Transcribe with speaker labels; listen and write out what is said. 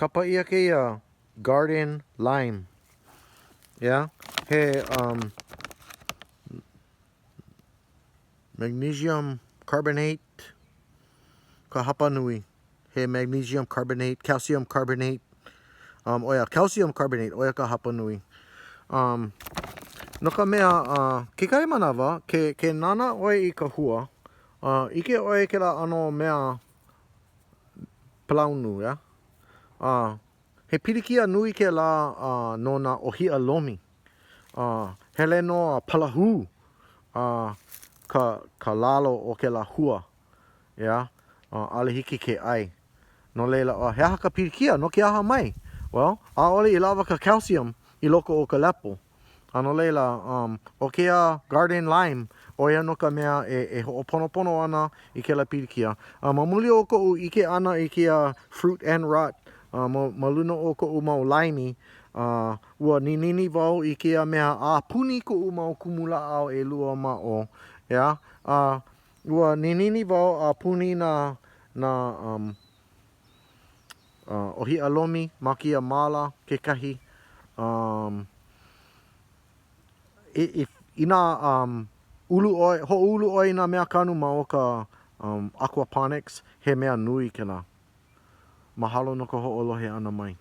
Speaker 1: Kapa ʻia kēia garden lime. Yeah? He um, magnesium carbonate ka hapanui. He magnesium carbonate, calcium carbonate. Um, ʻo ia, calcium carbonate, ʻo ia ka hapanui. Um, no ka mea, uh, kekahi manawa, ke, ke nānā ʻoe i ka hua, uh, ʻike ʻoe i kēlā ʻano mea palaunu, yeah? Uh, he pilikia nui kēlā uh, no nā ʻōhiʻa lomi. Uh, hele nō a palahū uh, ka, ka lalo o kēlā hua, yeah? Uh, ʻaʻole hiki ke ʻai. No laila, uh, he aha ka pilikia? No ke aha mai? Well, ʻaʻole i lawa ka calcium i loko o ka lepo. A no laila, um, ʻo kēia garden lime, ʻo ia nō ka mea e, e hoʻoponopono ana i kēlā pilikia. A ma muli o koʻu ʻike ʻana i kēia fruit end rot uh, ma, ma luna o koʻu mau laimi, uh, ua ninini wau i kēia mea a puni koʻu mau kumulāʻau ʻelua ma ʻō, ʻeā? A ua ninini wau a puni nā, nā, um, ʻŌhiʻa lomi ma kēia māla kekahi. Um, i, i, inā um, ulu ʻoe, hoʻoulu ʻoe i nā mea kanu ma o ka um, aquaponics, he mea nui kēlā. Mahalo no ka hoʻolohe ʻana mai.